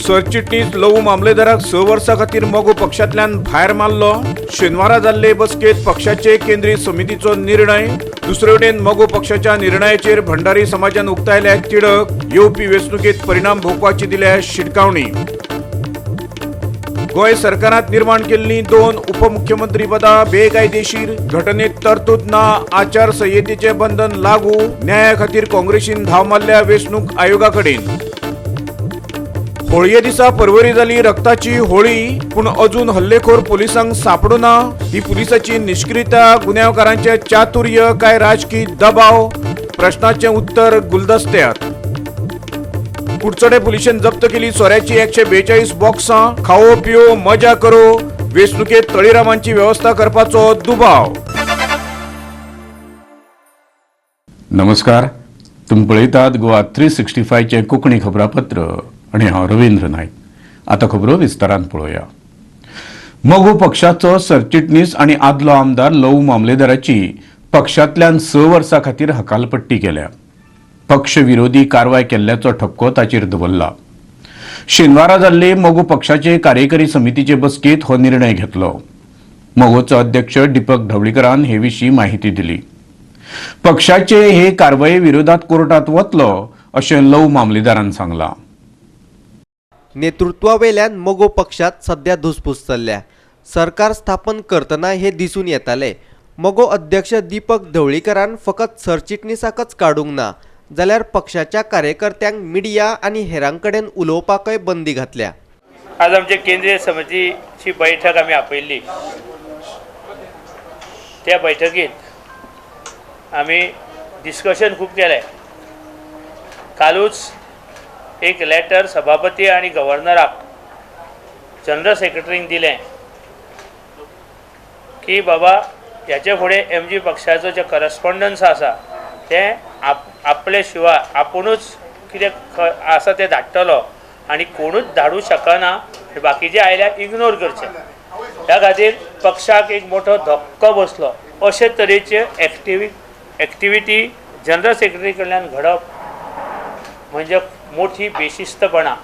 सरचिटणीस लवू मामलेदाराक 6 वर्सां खातीर मगो पक्षांतल्यान भायर मारलो. शेनवारा जाल्ले बसकेत पक्षाचे केंद्रीय समितीचो निर्णय. दुसरे वटेन मगो पक्षाच्या निर्णयाचेर भंडारी समाजान उक्तायल्या तिडक. येवपी वेंचणुकेत परिणाम भोगपाची दिल्या शिटकावणी. गोंय सरकारात निर्माण केल्ली 2 उपमुख्यमंत्री पदां बेकायदेशीर. घटनेत तरतूद ना. आचारसंहितेचे बंधन लागू. न्याया खातीर काँग्रेसीन धांव मारल्या वेंचणूक आयोगा कडेन. होळये दिसा परवरी जाली रक्ताची होळी, पूण अजून हल्लेखोर पोलिसांक सापडू ना. ही पुलिसाची निष्क्रियता, गुन्यांवकारांचे चातुर्य काय राजकी दबाव? प्रश्नाचें उत्तर गुलदस्त्यात. कुडचडे पुलिशेन जप्त केली सोऱ्याची 142 बॉक्सां. खाओ पिओ मजा करो. वेंचणुकेत तळीरामांची व्यवस्था करपाचो दुबाव. नमस्कार, तुमी पळयतात गोवा 365चें कोंकणी खबरापत्र आनी हांव रवींद्र नायक. आतां खबरो विस्तारान पळोवया. मगो पक्षाचो सरचिटणीस आनी आदलो आमदार लवू मामलेदाराची पक्षांतल्यान 6 वर्सां खातीर हकालपट्टी केल्या. पक्ष विरोधी कारवाय केल्ल्याचो ठपको ताचेर दवरला. शेनवारा जाल्ले मगो पक्षाचे कार्यकारी समितीचे बसकेत हो निर्णय घेतलो. मगोचो अध्यक्ष दीपक ढवळीकरान हे विशीं माहिती दिली. पक्षाचे हे कारवाये विरोधात कोर्टात वतलो अशें लव मामलेदारान सांगलां. नेतृत्वावेल्यान मगो पक्षात सध्या धुसफूस चल्ल्या. सरकार स्थापन करतना हे दिसून येताले. मगो अध्यक्ष दीपक ढवळीकरान फकत सरचिटणीसाकच काडूंक ना, जाल्यार पक्षाच्या कार्यकर्त्यांक मिडिया आनी हेरां कडेन उलोवपाकय बंदी घातल्या. आज आमचे केंद्रीय समितीची बैठक आमी आपयल्ली. त्या बैठकीत आमी डिस्कशन खूब केलें. कालूच एक लेटर सभापती आनी गव्हर्नराक, जनरल सेक्रेटरींक दिलें की बाबा ह्याचे फुडें एम जी पक्षाचो जे करस्पॉन्डन्स आसा तें आपले शिवाय आपुणूच कितें आसा तें धाडटलो आनी कोणूच धाडूं शकना, बाकीचे आयल्यार इग्नोर करचे. ह्या खातीर पक्षाक एक मोठो धक्को बसलो. अशे तरेचे एक्टिविटी जनरल सेक्रेटरी कडल्यान घडप म्हणजे मोठी बेशिस्तपणां,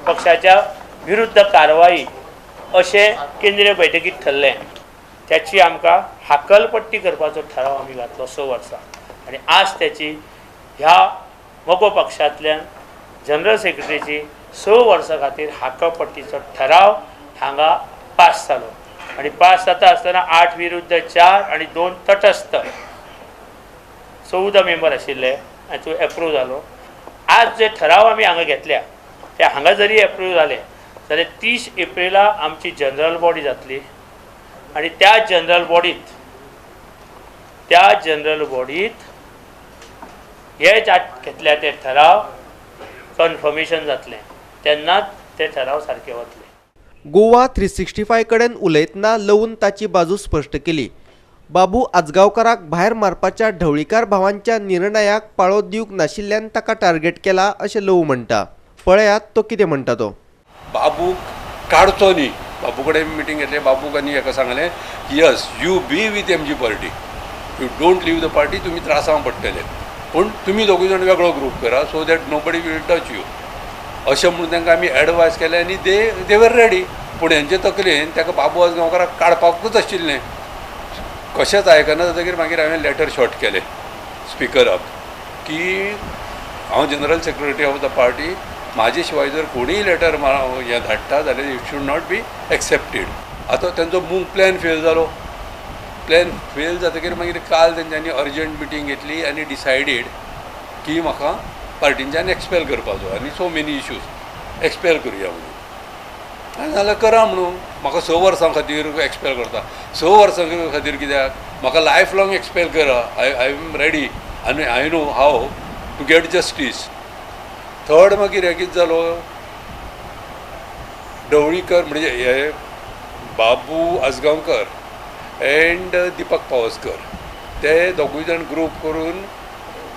पक्षाच्या विरुद्ध कारवाई अशें केंद्रीय बैठकीत ठरलें. त्याची आमकां हाकलपट्टी करपाचो ठराव आमी घातलो 6 वर्सां आनी आज त्याची ह्या मगो पक्षांतल्यान जनरल सेक्रेटरीची 6 वर्सां खातीर हाकलपट्टीचो ठराव हांगा पास जालो. आनी पास जाता आसतना 8 विरुद्ध 4 आनी 2 तटस्थ, 14 मेंबर आशिल्ले आनी तो एप्रूव जालो. आज जे ठराव आमी हांगा घेतल्या ते हांगा जरी एप्रूव जाले जाल्यार 30 एप्रिला आमची जनरल बॉडी जातली आनी त्या जनरल बॉडीत हे घेतल्या ते ठराव कन्फर्मेशन जातलें, तेन्नाच ते ठराव सारके वतले. गोवा 365 कडेन उलयतना लवून ताची बाजू स्पश्ट केली. बाबू आजगांवकाराक भायर मारपाच्या ढवळीकार भावांच्या निर्णयाक पाळो दिवंक नाशिल्ल्यान ताका टार्गेट केला अशें लवू म्हणटा. पळयात तो कितें म्हणटा तो. बाबूक काडचो न्ही, बाबू कडेन मिटींग घेतले. बाबूक आनी हेका सांगलें, yes you be with M G party, you don't leave the party, तुमी त्रासांक पडटले, पूण तुमी दोगूय जाण वेगळो ग्रूप करा so that nobody will touch you, अशें म्हणून तांकां आमी एडवायस केलें आनी दे वर रेडी. पूण हेंचे तकलेन ताका बाबू आजगांवकाराक काडपाकूच आशिल्लें. कशेंच आयकना जातकीर मागीर हांवें लेटर शॉर्ट केलें स्पिकराक की हांव general secretary of the party, म्हाजे शिवाय जर कोणीय लेटर हें धाडटा जाल्यार it should not be accepted. आतां तेंचो मूव प्लॅन फेल जालो. प्लॅन फेल जातकीर मागीर काल तेंच्यांनी अर्जंट मिटींग घेतली आनी डिसायडीड की म्हाका पार्टींच्यान एक्सपेल करपाचो आनी सो मेनी इश्यूज एक्सपेल करुया म्हणून. आनी जाल्यार करा म्हणून म्हाका 6 वर्सां खातीर एक्सपेल करता. 6 वर्सां खातीर कित्याक, म्हाका लायफ लॉंग एक्सपेल करा. I am ready आनी I know how to get justice. Third मागीर हें कितें जालो, ढवळीकर म्हणजे हे बाबू आजगांवकर एंड दीपक पावसकर ते दोगूय जाण ग्रूप करून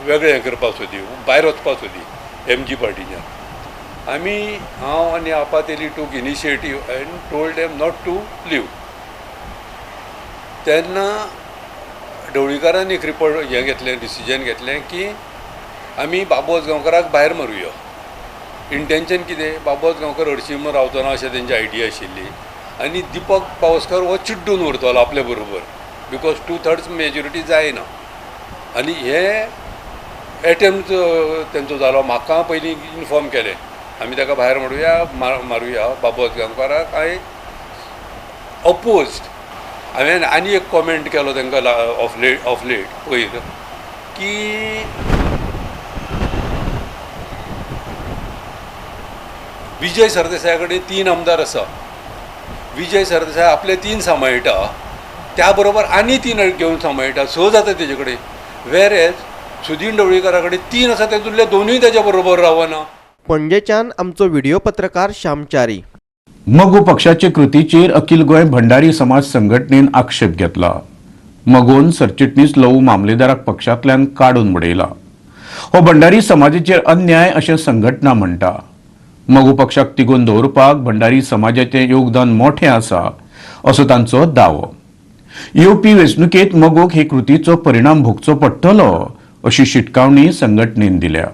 वेगळें हें करपाक सोदी, भायर वचपाक सोदी एम जी पार्टीच्यान. आमी हांव आनी आपा तेली took initiative and told them not to leave. तेन्ना ढवळीकारान एक रिपोर्ट हें घेतलें, डिसिजन घेतलें की आमी बाबू आजगांवकाराक भायर मारुया. इंटेन्शन कितें, बाबू आजगांवकर हरशीं म्हणून रावचो ना अशें तेंची आयडिया आशिल्ली आनी दीपक पावसकर हो चिड्डून उरतलो आपल्या बरोबर, because 2/3 majority जायना. आनी हे एटेम्प्ट तेंचो जालो. म्हाका पयलीं इन्फॉर्म केलें आमी ताका भायर मारुया मारुया बाबू आजगांवकाराक. I opposed. हांवें आनी एक कॉमेंट केलो तांकां ऑफ लेट पयर की विजय सरदेसाया कडेन 3 आमदार आसा, विजय सरदेसाय आपले 3 सांबाळटा, त्या बरोबर आनी 3 घेवन सांबाळटा, 6 जाता तेजे कडेन. वेर एज सुदीन ढवळीकारा कडेन 3 आसा, तेतूंतले 2य तेज्या बरोबर रावना. पणजेच्यान आमचो व्हिडिओ पत्रकार श्यामचारी. मगो पक्षाचे कृतीचेर अखिल गोंय भंडारी समाज संघटनेन आक्षेप घेतला. मगोन सरचिटणीस लवू मामलेदाराक पक्षांतल्यान काडून उडयला. हो भंडारी समाजाचेर अन्याय अशें संघटना म्हणटा. मगो पक्षाक तिगोवन दवरपाक भंडारी समाजाचें योगदान मोठें आसा असो तांचो दावो. येवपी वेंचणुकेंत मगोक हे कृतीचो परिणाम भोगचो पडटलो अशी शिटकावणी संघटनेन दिल्या.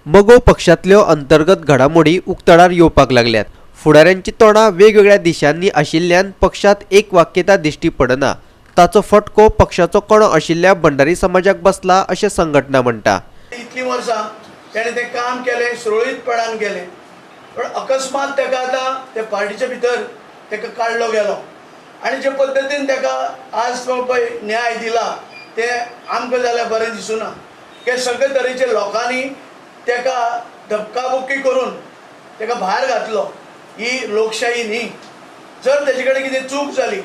मगो पक्षांतल्यो अंतर्गत घडामोडी उक्तडार येवपाक लागल्यात. फुडाऱ्यांची तोंडां वेगवेगळ्या दिशांनी आशिल्ल्यान पक्षांत एक वाक्यता दिश्टी पडना. ताचो फटको पक्षाचो कणो आशिल्ल्या भंडारी समाजाक बसला अशें संघटना म्हणटा. इतलीं वर्सां ताणें तें काम केलें, सुरळीतपणान केलें, पण अकस्मात ताका आतां ते पार्टीच्या भितर ताका काडलो गेलो आनी जे पद्दतीन ताका आज पळय न्याय दिला ते आमकां जाल्यार बरें दिसुना. की सगळे तरेचे लोकांनी ताका धपकाबुक्की करून ताका भायर घातलो. ही लोकशाही न्ही. जर तेजे कडेन कितें चूक जाली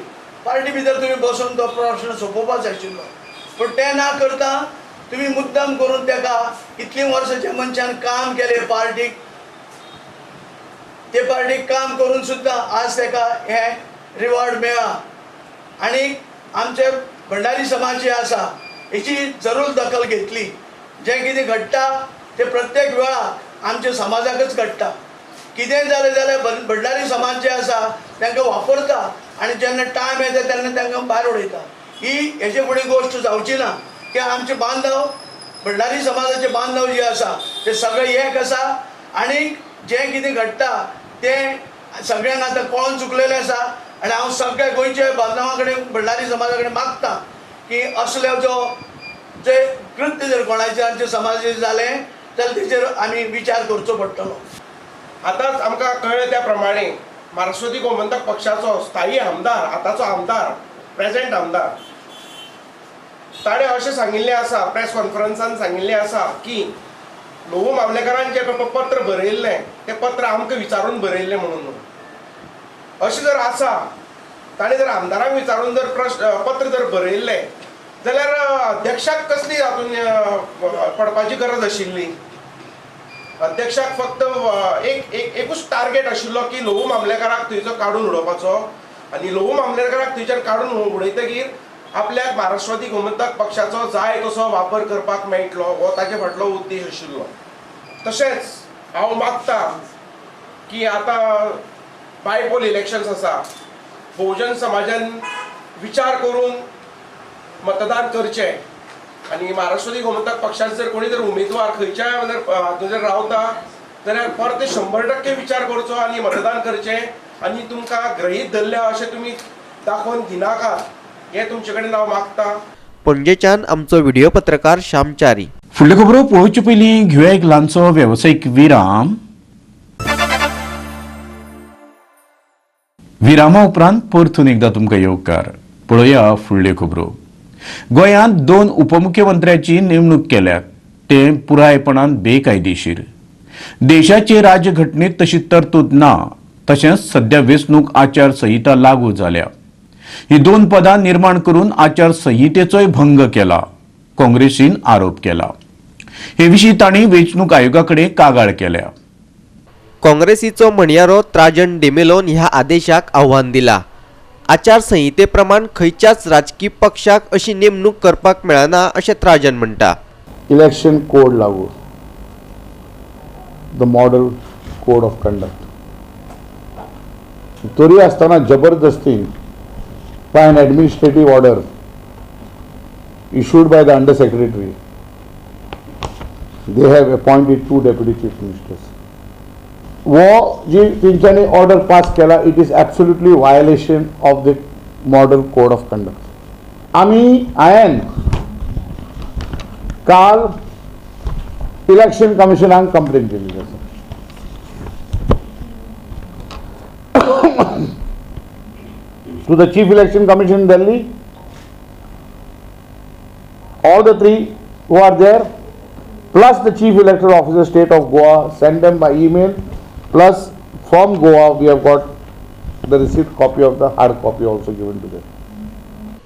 पार्टी भितर तुमी बसून तो प्रश्न सोंपोवपाक जाय आशिल्लो, पूण तें ना करता तुमी मुद्दम करून ताका इतलीं वर्सां ज्या मनशान काम केलें पार्टीक, ते पार्टीक काम करून सुद्दां आज ताका हें रिवॉर्ड मेळ्ळा. आनी आमचे भंडारी समाज जे आसा हेची जरूर दखल घेतली. जें कितें घडटा तें प्रत्येक वेळा आमच्या समाजाकच घडटा. कितेंय जालें जाल्यार भंडारी समाज जे आसा तांकां वापरता आनी जेन्ना टायम येता तेन्ना तांकां भायर उडयता. ही हेजे फुडें गोश्ट जावची ना की आमचे बांधव भंडारी समाजाचे बांधव जे आसा ते सगळे एक आसा आनी जें कितें घडटा तें सगळ्यांक आतां कळोन चुकलेलें आसा. आनी हांव सगळ्या गोंयच्या बांधवां कडेन भंडारी समाजा कडेन मागता की असले जो जे कृत्य जर कोणाचें आमच्या समाजाचें जालें जाल्यार तेचेर आमी विचार करचो पडटलो. आतांच आमकां कळ्ळें त्या प्रमाणे महाराष्ट्रवादी गोमंतक पक्षाचो स्थायी आमदार, आतांचो आमदार, प्रेजेंट आमदार, ताणें अशें सांगिल्लें आसा, प्रेस कॉन्फरन्सान सांगिल्लें आसा की ल्हवू मामलेकारान जें पत्र बरयल्लें तें पत्र आमकां विचारून बरयल्लें म्हणून. अशें जर आसा, ताणें जर आमदारांक विचारून जर प्रश्न पत्र जर बरयल्लें जाल्यार अध्यक्षाक कसली हातून पडपाची गरज आशिल्ली? अध्यक्षाक फक्त एक एकूच टार्गेट आशिल्लो की ल्हवू मामलेकाराक थंयचो काडून उडोवपाचो आनी ल्हवू मामलेकाराक थंयच्यान काडून उडयतकीर आपल्याक महाराष्ट्रवादी गोमंतक पक्षाचो जाय तसो वापर करपाक मेळटलो, हो ताजे फाटलो उद्देश आशिल्लो. तशेंच हांव मागता की आतां बायपोल इलेक्शन्स आसा, बहुजन समाजान विचार करून मतदान करचें आनी महाराष्ट्रवादी गोमंतक पक्षान जर कोणी जर उमेदवार खंयच्याय जर जर रावता जाल्यार परते 100% विचार करचो आनी मतदान करचें आनी तुमकां गृहीत धरल्या अशें तुमी दाखोवन दिनाकात हें तुमचे कडेन हांव मागता. पणजेच्यान आमचो व्हिडिओ पत्रकार श्यामचारी. फुडल्यो खबरो पळोवचे पयलीं घेवया एक ल्हानसो वेवसायीक विराम. विरामा उपरांत परतून एकदां तुमकां येवकार. पळोवया फुडल्यो खबरो. गोंयांत 2 उपमुख्यमंत्र्यांची नेमणूक केल्यात, ते पुरायपणान बेकायदेशीर. देशाचे राज्यघटनेत तशी तरतूद ना. तशेंच सध्या वेंचणूक आचार संहिता लागू जाल्या. ही 2 पदां निर्माण करून आचार संहितेचोय भंग केला, काँग्रेसीन आरोप केला. हे विशीं तांणी वेंचणूक आयोगा कडेन कागाळ केल्या. काँग्रेसीचो म्हणयारो त्राजन डिमेलोन ह्या आदेशाक आव्हान दिला. आचारसंहिते प्रमाण खंयच्याच राजकी पक्षाक अशी नेमणूक करपाक मेळना अशें त्राजन म्हणटा. इलेक्शन कोड लागू, the model code of conduct, तरी आसतना जबरदस्तीन by an administrative order issued by the Under Secretary, they have appointed 2 deputy chief ministers. वो जी तेंच्यांनी ऑर्डर पास केला it is absolutely violation of the model code of conduct. आमी हांवें काल election कमिशनाक complain केल्ली आसा. To the Chief Election Commission Delhi, all the three who are there, plus the Chief Electoral Officer State of Goa, send them by email, plus from Goa we have got the receipt copy of the hard copy also given to them.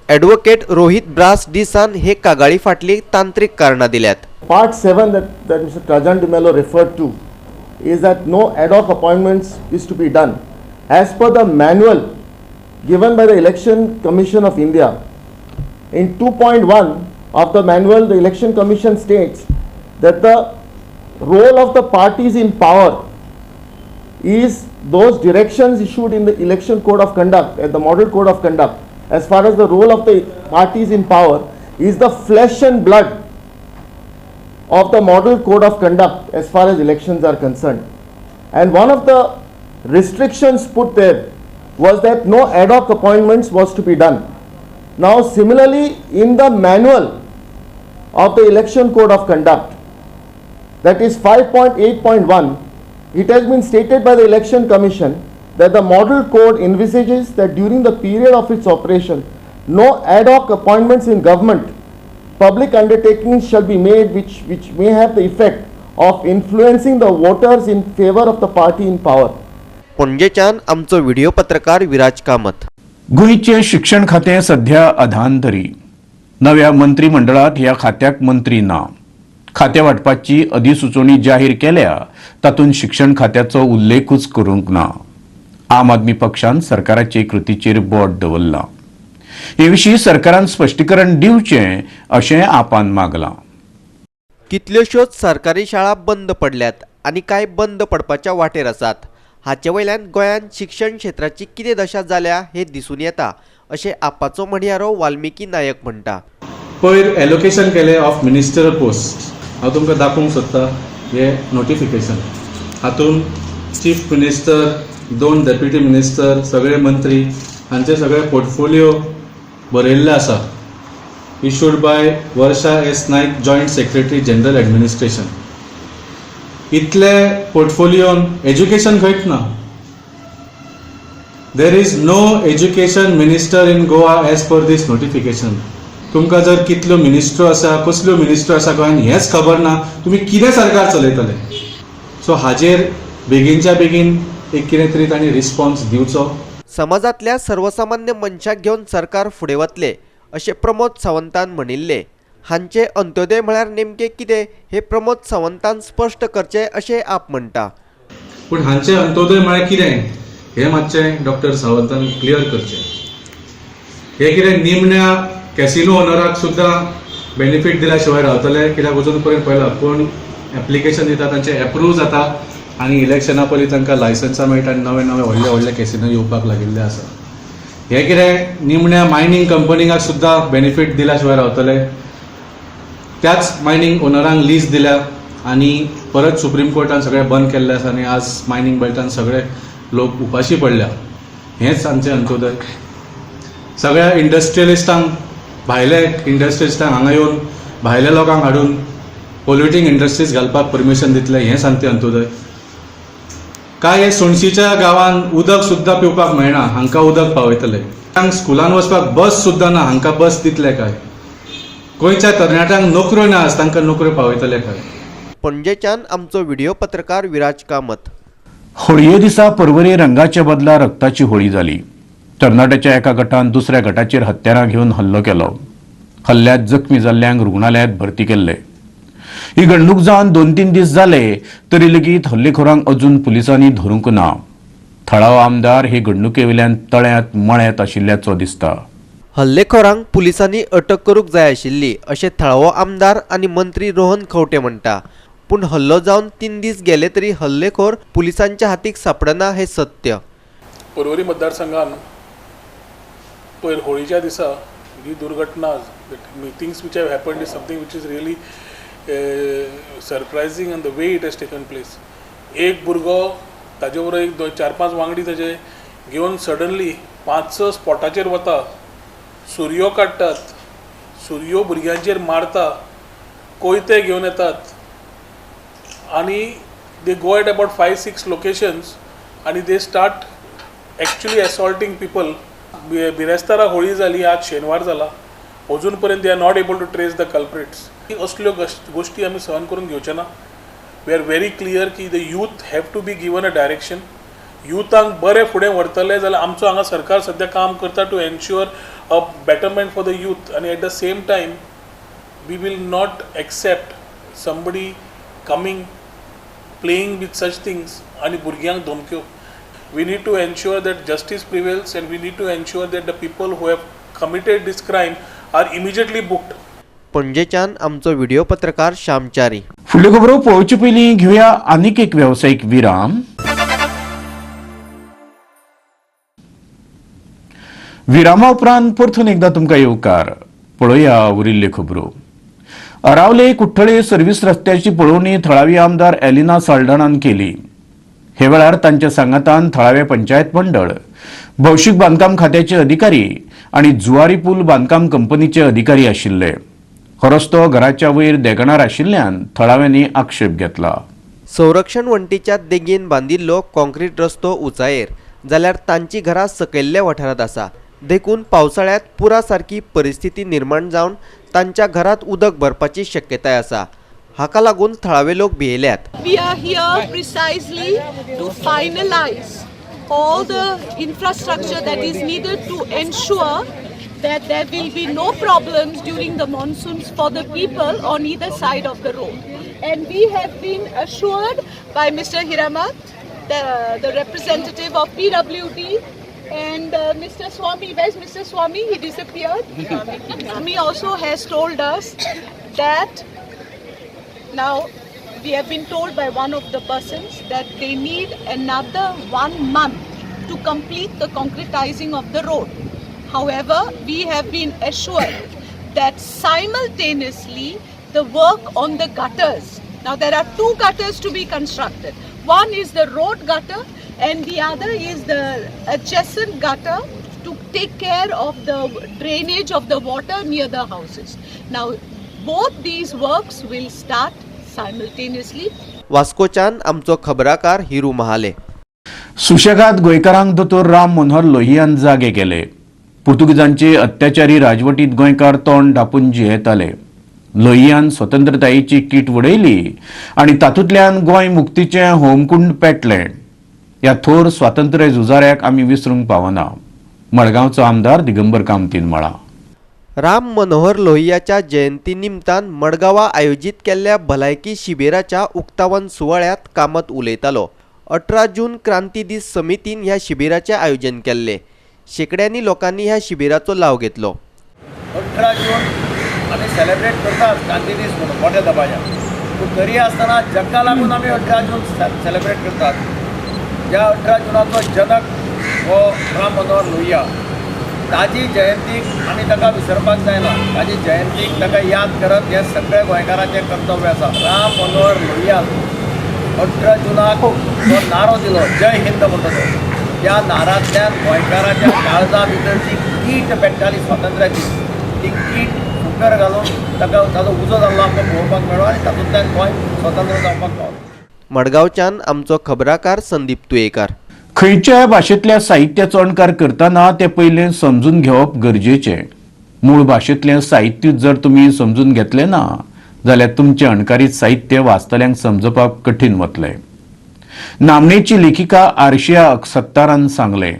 Advocate Rohit Bras डिसान हे कागाळी फाटली तांत्रिक कारणां दिल्यात. Part 7 that Mr. Trajan D'Mello referred to is that no ad hoc appointments is to be done. As per the manual given by the Election Commission of India, in 2.1 of the manual, the Election Commission states that the role of the parties in power is those directions issued in the Election Code of Conduct and the Model Code of Conduct. As far as the role of the parties in power is the flesh and blood of the Model Code of Conduct as far as elections are concerned. And one of the restrictions put there was that no ad hoc appointments was to be done. Now similarly, in the manual of the Election Code of Conduct, that is 5.8.1, it has been stated by the Election Commission that the model code envisages that during the period of its operation, no ad hoc appointments in government, public undertakings shall be made which may have the effect of influencing the voters in favor of the party in power. पणजेच्यान आमचो video पत्रकार विराज कामत. गोंयचें शिक्षण खातें सध्या अधांतरी. नव्या मंत्रिमंडळांत ह्या खात्याक मंत्री ना. खातें वांटपाची अधिसुचोवणी जाहीर केल्या तातूंत शिक्षण खात्याचो उल्लेखूच करूंक ना. आम आदमी पक्षान सरकाराचे कृतीचेर बोट दवरलां. हे विशीं सरकारान स्पश्टीकरण दिवचें अशें आपान मागलां. कितल्योश्योच सरकारी शाळा बंद पडल्यात आनी कांय बंद पडपाच्या वाटेर आसात. हाचे वयल्यान गोंयांत शिक्षण क्षेत्राची कितें दशा जाल्या हें दिसून येता अशें आपाचो म्हणयारो वाल्मिकी नायक म्हणटा. पयर एलोकेशन केलें ऑफ मिनिस्टर पोस्ट. हांव तुमकां दाखोवंक सोदता हें नोटिफिकेशन. हातूंत चीफ मिनिस्टर, 2 डेप्युटी मिनिस्टर, सगळे मंत्री हांचे सगळे पोर्टफोलियो बरयल्ले आसा. Issued by Varsha S Naik, joint secretary general administration. इतले पोर्टफोलियोन एज्युकेशन खंयच ना. There is no education minister in Goa as per this notification. तुमकां जर कितल्यो मिनिस्ट्रो आसा, कसल्यो मिनिस्ट्रो आसा गोंयान हेंच खबर ना, तुमी कितें सरकार चलयतले? सो हाजेर बेगीनच्या बेगीन एक कितें तरी तांणी रिस्पॉन्स दिवचो. समाजांतल्या सर्वसामान्य मनशाक घेवन सरकार फुडें वतले अशें प्रमोद सावंतान म्हणिल्लें. हांचे अंत्योदय म्हळ्यार नेमकें कितें हें प्रमोद सावंतान स्पश्ट करचें अशें आप म्हणटा. पूण हांचे अंत्योदय म्हळ्यार कितें हें मातशें डॉक्टर सावंतान क्लियर करचें. हें कितें निमण्या कॅसिनो ओनराक सुद्दां बेनिफीट दिल्या शिवाय रावतले? कित्याक अजून पर्यंत पळयला कोण एप्लिकेशन दिता तांचें एप्रूव जाता आनी इलेक्शना पयलीं तांकां लायसन्सां मेळटा आनी नवे नवे व्हडले व्हडले कॅसिनो येवपाक लागिल्ले आसा. हें कितें निमण्या मायनींग कंपनीक सुद्दां बेनिफीट दिल्या शिवाय रावतले? त्याच मायनींग ओनरांक लीज दिल्या आनी परत सुप्रीम कोर्टान सगळें बंद केल्लें आसा आनी आज मायनींग बेल्टान सगळे लोक उपाशी पडल्या. हेंच आमचें अंत्योदय. सगळ्या इंडस्ट्रियलिस्टांक, भायले इंडस्ट्रियलिस्टांक हांगा येवन भायल्या लोकांक हाडून पोल्युटींग इंडस्ट्रीज घालपाक परमिशन दितले, हें सांगते अंत्योदय. काय हे सोणशीच्या गांवांत उदक सुद्दां पिवपाक मेळना, हांकां उदक पावयतले? स्कुलान वचपाक बस सुद्दां ना, हांकां बस दितले काय? गोंयच्या तरणाट्यांक नोकऱ्यो ना, तांकां नोकऱ्यो पावयतले काय? पणजेच्यान आमचो व्हिडिओ पत्रकार विराज कामत. होळये दिसा परवरी रंगाच्या बदला रक्ताची होळी जाली. तरणाट्याच्या एका गटान दुसऱ्या गटाचेर हत्यारां घेवन हल्लो केलो. हल्ल्यात जखमी जाल्ल्यांक रुग्णालयांत भरती केल्ले. ही घडणूक जावन 2-3 दीस जाले तरी लेगीत हल्लेखोरांक अजून पुलिसांनी धरूंक ना. थळावो आमदार हे घडणुके वयल्यान तळ्यांत मळ्यांत आशिल्ल्याचो दिसता. हल्लेखोरांक पुलिसांनी अटक करूंक जाय आशिल्ली अशें थळावो आमदार आनी मंत्री रोहन खंवटे म्हणटा. पूण हल्लो जावन 3 दीस गेले तरी हल्लेखोर पुलिसांच्या हातीक सापडना हें सत्य. पर्वरी मतदारसंघान पयर होळीच्या दिसा ही दुर्घटना, things which have happened is something which is really surprising and the way it has taken place. एक भुरगो ताजे बरोबर एक 4-5 वांगडी ताजे घेवन सडनली 5-6 स्पॉटाचेर वता, सुरयो काडटात, सुरयो भुरग्यांचेर मारता, कोयते घेवन येतात आनी they go at about 5-6 locations आनी they start actually assaulting people. बिरेस्तारा होळी जाली, आज शेनवार जाला, अजून पर्यंत they are not able to trace the culprits. असल्यो गोश्टी आमी सहन करून घेवचे ना. We are very clear की the youth have to be given a direction. युथांक बरें फुडें व्हरतले जाल्यार आमचो हांगा सरकार सद्या काम करता to ensure a betterment for the youth आनी at the same time we will not accept somebody coming playing with such things आनी भुरग्यांक धमक्यो. We need to ensure that justice prevails and we need to ensure that the people who have committed this crime are immediately booked. पणजेच्यान आमचो video पत्रकार श्यामचारी. फुडल्यो खबरो पळोवचे पयलीं घेवया आनीक एक वेवसायीक विराम. विरामा उपरांत परतून एकदा तुमकां येवकार. पळोवया उरिल्ल्यो खबरो. अरावले कुठ्ठळे सर्व्हिस रस्त्याची पळोवणी थळावी आमदार एलिना साल्डाणान केली. हे वेळार तांच्या सांगातान थळावे पंचायत मंडळ, भौशीक बांदकाम खात्याचे अधिकारी आनी जुवारी पूल बांदकाम कंपनीचे अधिकारी आशिल्ले. हो रस्तो घराच्या वयर देगणार आशिल्ल्यान थळाव्यांनी आक्षेप घेतला. संरक्षण वण्टीच्या देगेन बांदिल्लो कॉन्क्रीट रस्तो उंचायेर जाल्यार तांची घरां सकयल्ल्या वाठारांत आसा, देखून पावसाळ्यांत पुरा सारकी परिस्थिती निर्माण जावन तांच्या घरांत उदक भरपाची शक्यताय आसा. हाका लागून थळावे लोक भियेल्यात. We are here precisely to finalize all the infrastructure that is needed to ensure that there will be no problems during the monsoons for the people on either side of the road. And we have been assured by Mr. Hiramath, the representative of PWD, and Mr. Swami. Where's Mr. Swami? He disappeared. Swami also has told us that now we have been told by one of the persons that they need another 1 month to complete the concretizing of the road. However, we have been assured that simultaneously the work on the gutters. Now there are 2 gutters to be constructed. One is the road gutter and the other is the adjacent gutter to take care of the drainage of the water near the houses. Now both these works will start simultaneously. वास्कोच्यान आमचो खबराकार हिरू महाले. सुशेगाद गोंयकारांक दोतोर राम मनोहर लोहियान जागे केले. पुर्तुगीजांचे अत्याचारी राजवटीत गोंयकार तोंड धापून जियेताले. लोहियान स्वतंत्रतायेची कीट वडयली आनी तातूंतल्यान गोंय मुक्तीचें होमकुंड पेटलें. ह्या थोर स्वातंत्र्य झुजाऱ्याक आमी विसरूंक पावना. मडगांवचो आमदार दिगंबर कामतीन म्हळां. राम मनोहर लोहियाच्या जयंती निमतान मडगांवा आयोजीत केल्ल्या भलायकी शिबिराच्या उक्तावण सुवाळ्यांत कामत उलयतालो. 18 जून क्रांती दीस समितीन ह्या शिबिराचें आयोजन केल्लें. शेकड्यांनी लोकांनी ह्या शिबिराचो लाव घेतलो. 18 जून आमी सेलेब्रेट करतात क्रांती दीस म्हणून मोठ्या दबाज्यान, पूण तरी आसतना जाका लागून आमी 18 जून सेलेब्रेट करतात, ज्या 18 जुनाचो जनक हो राम मनोहर लोहिया, ताजी जयंतीक आमी ताका विसरपाक जायना. ताजी जयंतीक ताका याद करप हें सगळ्या गोंयकारांचें कर्तव्य आसा. राम मनोहर लोहियान 18 जुनाक जो नारो दिलो जय हिंद म्हणटा तो, त्या नारांतल्यान गोंयकाराच्या काळजा भितर जी कीट पेट्टाली स्वातंत्र्याची, ती कीट फुकर घालून ताका ताजो उजो जाल्लो आमकां पळोवपाक मेळ्ळो आनी तातूंतल्यान गोंय स्वतंत्र जावपाक पावलें. मडगांवच्यान आमचो खबराकार संदीप तुयेकार. खंयच्याय भाशेंतल्या साहित्याचो अणकार करतना तें पयलें समजून घेवप गरजेचें. मूळ भाशेंतलें साहित्य जर तुमी समजून घेतलें ना जाल्यार तुमचें अणकारीत साहित्य वाचतल्यांक समजपाक कठीण वतलें. नामनेची लेखिका आरशिया अक्सत्तारान सांगलें.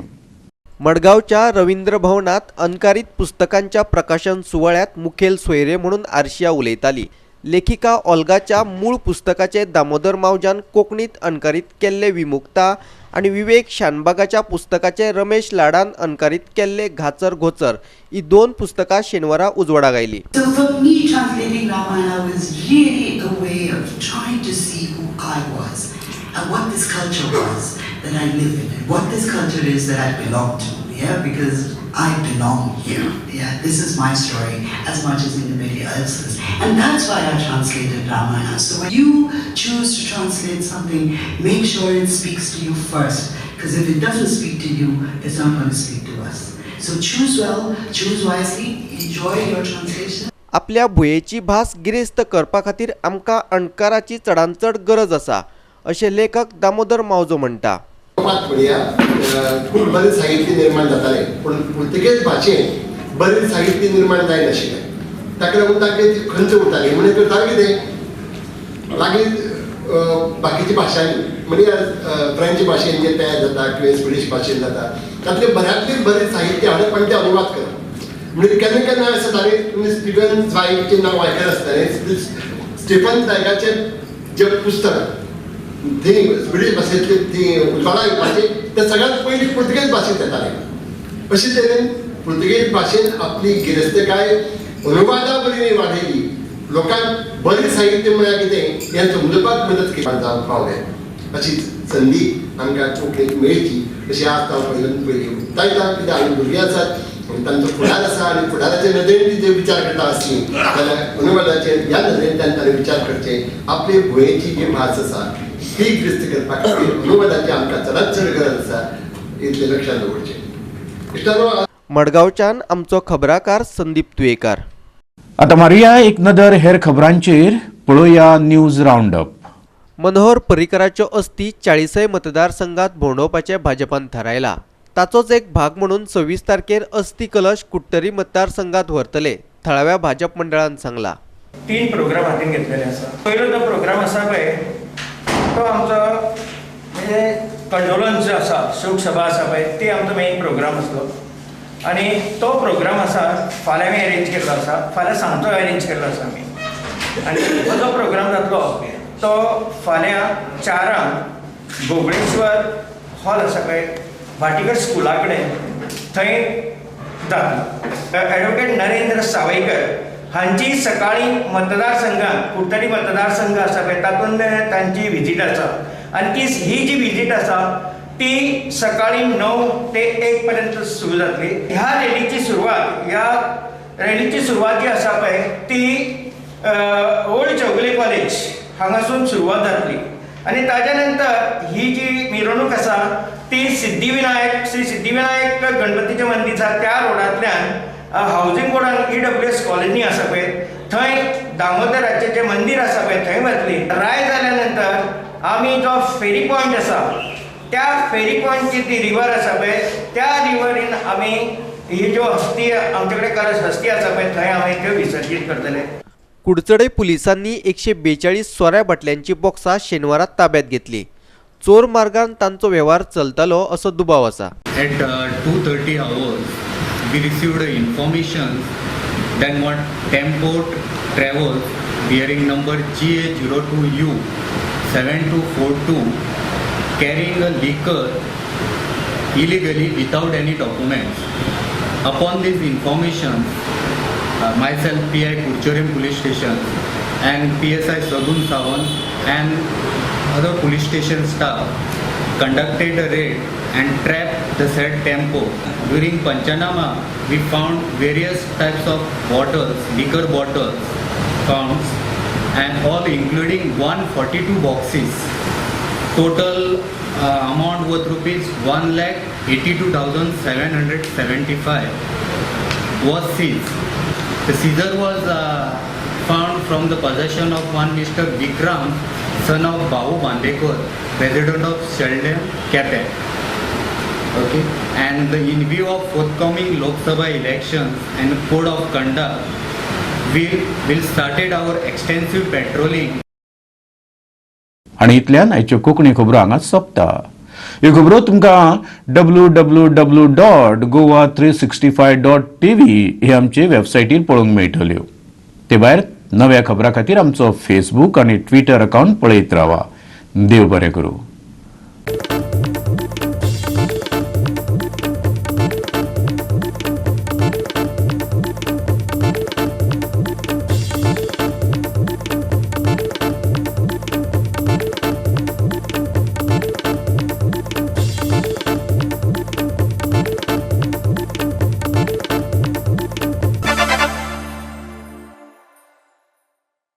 मडगांवच्या रवींद्र भवनात अणकारीत पुस्तकांच्या प्रकाशन सुवाळ्यांत मुखेल सोयरे म्हणून आरशिया उलयताली. लेखिका ओल्गाच्या मूळ पुस्तकाचे दामोदर मावजान कोंकणीत अणकारीत केल्ले विमुक्ता आनी विवेक शानबागाच्या पुस्तकाचे रमेश लाडान अणकारीत केल्ले घाचर घोचर ही 2 पुस्तकां शेनवारा उजवाडाक आयली. So for me, translating Ramayana was really a way of trying to see who I was and what this culture was that I live in and what this culture is that I belong to. Yeah, because I belong here. Yeah, this is my story as much as anybody else's. And that's why I translated Ramayana. So when you choose to translate something, make sure it speaks to you first. Because if it doesn't speak to you, it's not going to speak to us. So choose well, choose wisely, enjoy your translation. आपल्या भुंयेची भास गिरेस्त करपा खातीर आमकां अणकाराची चडांत चड गरज आसा अशें लेखक दामोदर मावजो म्हणटा. खूब बरें साहित्य निर्माण जातालें पूण पुर्तुगेज भाशेंत बरें साहित्य निर्माण जायनाशिल्लें. ताका लागून तांकां ती खंत उरताली. म्हणून करतालें कितें लागीं बाकीच्या भाशांनी म्हणजे फ्रेंच भाशेन जें तयार जाता किंवा स्विडीश भाशेन जाता तातलें बऱ्यांतलें बरें साहित्य हाडप आनी तें अनुवाद करप. म्हणजे केन्ना केन्ना अशें जातालें तुमी स्टिफन झ्वायगाचें नांव आयकलें आसतलें. स्टिफन झ्वायगाचें जें पुस्तक थंय स्विडीश भाशेंतली ती उजवाडा येवपाची ते सगळ्यांत पयलीं पुर्तुगेज भाशेंत येतालें. अशे तरेन पुर्तुगेज भाशेन आपली गिरेस्तकाय अनुवादा वरवीं वाडयली. लोकांक बरें साहित्य म्हळ्यार कितें हें समजुपाक मदत केली जावंक पावलें. अशी संदी आमकां कोंकणीक मेळची अशी आस्त हांव पयल्यान पयली उक्तायता. कित्याक आमी भुरगीं आसात आनी तांचो फुडार आसा आनी फुडाराचे नदरेन ती जे विचार करता आसली जाल्यार अनुवादाचेर ह्या नदरेंतल्यान ताणें विचार करचे. आपले भुंयेची जी भास आसा ती गिरेस्त करपा खातीर अनुवादाची आमकां चडांत चड गरज आसा इतलें लक्षांत दवरचें. इश्टानो, मडगांवच्यान आमचो खबराकार संदीप तुयेकार. आतां मारुया एक नदर हेर खबरांचेर. पळोवया न्यूज रावंडअप. मनोहर पर्रीकराच्यो अस्थी 40 मतदारसंघात भोंवडोवपाचें भाजपान थारायला. ताचोच एक भाग म्हणून 26 तारखेर अस्थी कलश कुडटरी मतदारसंघात व्हरतले थळाव्या भाजप मंडळान सांगला. 3 प्रोग्राम हातीन घेतलेले आसा. पयलो जो प्रोग्राम आसा पळय तो आमचो म्हणजे कंडोलन्स जो आसा शोक सभा आसा पळय ती आमचो मेन प्रोग्राम आसलो आनी तो प्रोग्राम आसा फाल्यां आमी अरेंज केल्लो आसा. फाल्यां सांजचो अरेंज केल्लो आसा आमी आनी हो जो प्रोग्राम जातलो तो फाल्यां 4 गोबळेश्वर हॉल आसा पळय भाटीकर स्कुला कडेन थंय जातलो. एडवोकेट नरेंद्र सावयकर हांची सकाळी मतदारसंघात कुडटरी मतदारसंघ आसा पळय तातूंत तांची विजीट आसा आनी ती ही जी विजीट आसा ती सकाळी 9 ते 1 पर्यंत सुरू जातली. ह्या रॅलीची सुरवात जी आसा पळय ती ओल्ड चौगुले कॉलेज हांगासून सुरवात जातली आनी ताज्या नंतर ही जी मिरवणूक आसा ती सिद्धिविनायक श्री सिद्धिविनायक गणपतीचें मंदीर आसा त्या रोडांतल्यान हावजींग बोर्डान EWS colony आसा पळय थंय दामोदराचें जें मंदीर आसा पळय थंय वतली. राय जाल्या नंतर आमी जो फेरी पॉयंट आसा त्या फेरी पॉयंटची ती रिवर आसा पळय त्या रिवरीन आमी ही ज्यो हस्ती आमचे कडेन कलश हस्ती आसा पळय थंय आमी त्यो विसर्जीत करतले. कुडचडे पुलिसांनी 142 सोऱ्या बाटल्यांची बॉक्सां शेनवारा ताब्यात घेतली. चोर मार्गान तांचो वेव्हार चलतालो असो दुबाव आसा. At 2:30 hours we received information that one tempo travels bearing number GA02U 7242 carrying a liquor illegally without any documents. Upon this information, myself PI Curchorem Police Station and PSI Sagun Sawant and other police station staff conducted a raid and trapped the said tempo. During Panchanama, we found various types of bottles, liquor bottles, found, and all including 142 boxes. Total amount worth rupees 1,82,775 was seized. The seizure was found from the possession of one Mr. Vikram, son of Bahu Bandekar, resident of Sheldon, Quepem. Okay, and in view of forthcoming Lok Sabha elections and code of conduct, we will started our extensive patrolling. आनी इतल्यान आयच्यो कोंकणी खबरो हांगा सोंपता. ह्यो खबरो तुमकां www.goa365.tv हे आमचे वेबसायटीर पळोवंक मेळटल्यो. ते भायर नव्या खबरां खातीर आमचो फेसबूक आनी ट्विटर अकावंट पळयत रावा. देव बरें करूं.